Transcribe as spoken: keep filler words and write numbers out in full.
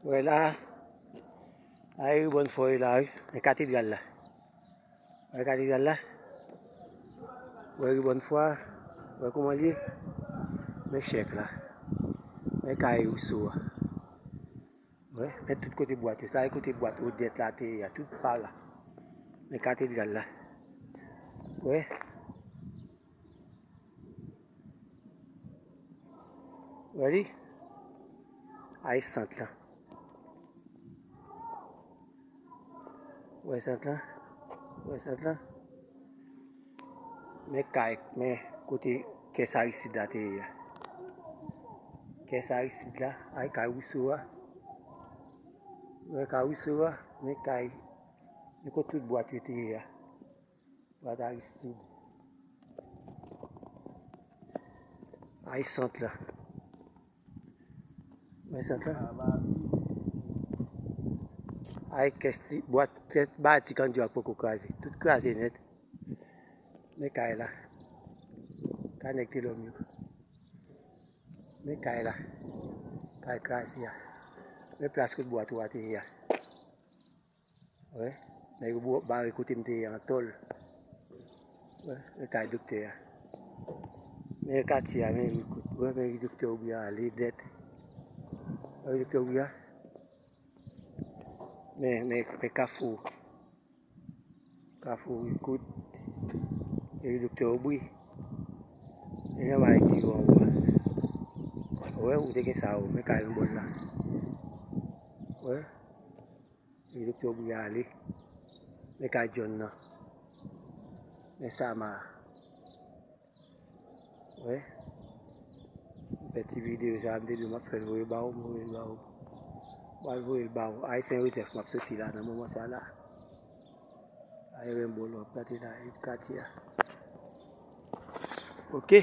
Wè la, a e Ribòn Fò e la wi, men katedral la. Wè katedral la. Wè Ribòn Fò a. Wè kouman l ye. Men chèk la. Men kay Rouso a. Wè, men tout kote bwat yo. Sa e kote bwat Odèt la te ye a. Tout pa la. Men katedral la. Wè. Wè li? A e sant lan. Wè sant lan? Wè sant lan? Men kay, men kote kès Aristid la te ye a. Kès Aristid la, a e kay Rouso a. Wè kay Rouso a, men kay, men kote tout bwat yo te ye a. Bwat Aristid. A e sant lan. Wè sant lan. A e kès ti, bwat, kès ba ti kandyò ak poko kraze. Tout kraze nèt. Men kay la. Kay nèg Telòm yo. Men kay la. Kay kraze a. Men plas kote bwat ou a te ye a. Wè, nèg yo bare kote m te ye an tòl. Wè, men kay doktè a. Men katye a, men ri kout. Wè, men ri doktè Obri a ale nèt. Wè, ri doktè Obri a. Men, men, men kafou. Kafou ri kout. E ri doktè Obri. E jan bagay ki yo anwo a. Wè, ou te gen sa ou, men kay yon bòl la. Wè. Li doktè Obri a ale. Men kay Jòn nan. Men Sama a. Wè. M fè ti videyo sa, m te di w m ap fè l voye ba ou, m voye l ba ou. M al voye l ba ou. A e Sen Jozèf m ap soti la nan moman sa la. A e Renbò la, w ap gade la, e katye a. Oke.